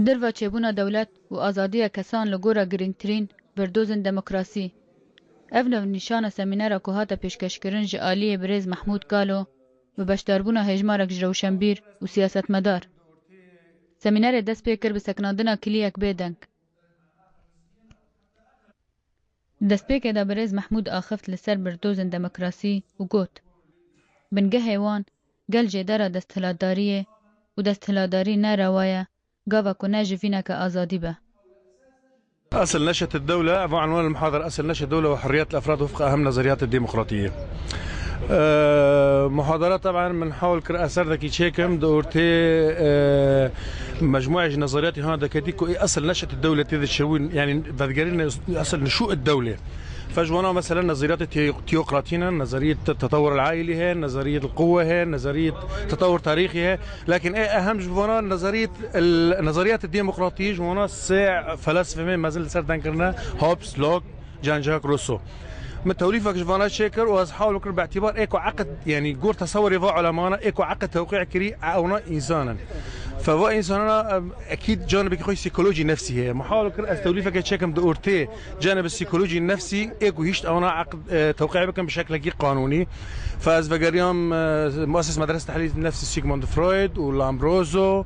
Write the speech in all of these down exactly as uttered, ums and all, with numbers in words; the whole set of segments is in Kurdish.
Derva çêbûna dewlet û azadiya kesan li gora girîngtirîn birdozên demokrasî. Ev navnîşana semînera ku hate pêşkêşkirin ji aliyê birêz Mehmûd Kalo bi beşdarbûna hejmarek ji rewşenbîr û siyasetmedar. Semînerê dest pê kir bi sekinandina kiliyek bêdeng. Destpêkê de birêz Mehmûd axift li ser birdozên demokrasî û got, bingehê wan gel jêdera desthilatdariyê û desthilatdarî ne rewa ye, gava ku ne jivîneke azadî be. أصل نشأة الدولة، أو عنوان المحاضرة: أصل نشأة الدولة وحريات الأفراد وفق أهم نظريات الديمقراطية. آه، محاضرة طبعا بنحاول كر أثر ذكي تشيكم دورتي، آه، مجموعة نظريات هنا دكتي كو إيه أصل نشأة الدولة تيد الشوين، يعني، بدقرين أصل نشوء الدولة. فجوانا مثلا نظريات التيو-، التيوقراطينا، نظرية التطور العائلي هي، نظرية القوة هي، نظرية تطور تاريخي هي، لكن إيه أهم جوانا نظرية ال-، نظريات الديمقراطية جوانا سي فلاسفة من مازال سر دنكرنا، هوبس، لوك، جان جاك روسو. من توليفك جوانا شاكر وأز حاول كر باعتبار إيكو عقد، يعني، جور تصوري فا علمانا إيكو عقد توقيع كري أونا إنسانا. فوا إنسانا، أم، أكيد جانب خوي سيكولوجي نفسي هي. محاول كر أز توليفك تشيكم دورتي جانب السيكولوجي النفسي إيكو هيشت أونا عقد، آه، توقيع بكم بشكل كي قانوني. فأز فقريام، آه، مؤسس مدرسة تحليل النفس سيغموند فرويد ولامبروزو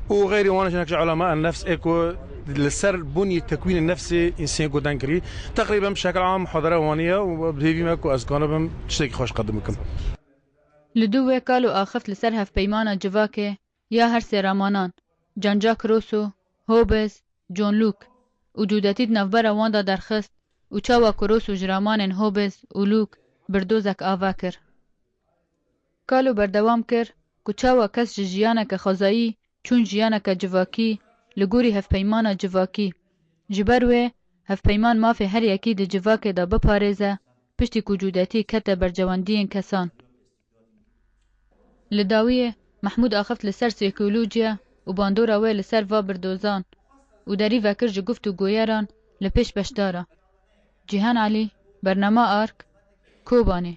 وغيري وانا جنك علماء النفس إيكو لسر بني التكوين النفسي إنسان كو دنكري. تقريبا بشكل عام محاضرة وانية وبهيفي ماكو أز كانبم تشتكي خوش قدمكم. Li dû wê Kalo axift li ser hevpeymana civakê ya her sê ramanan, Jean-Jacques Rousseau, Hobbes, John Locke, û cûdetî di navbera wan de derxist û çawa ku Rousseau ji ramanên Hobbes û Locke birdozek ava kir. Kalo berdewam kir ku çawa kes ji jiyaneke xwezayî çûn jiyaneke civakî li gorî hevpeymana civakî. Ji ber wê hevpeyman mafê her yekî di civakê de biparêze, piştî ku cûdetî kete bercewendiyên kesan. Li dawiyê Mehmûd axift li ser sêkolojiya û bandora wê li ser va birdozan û derî vekir ji guft û goyeran li pêş beşdara. Cîhan Elî, Bernama Ark, Kobanê.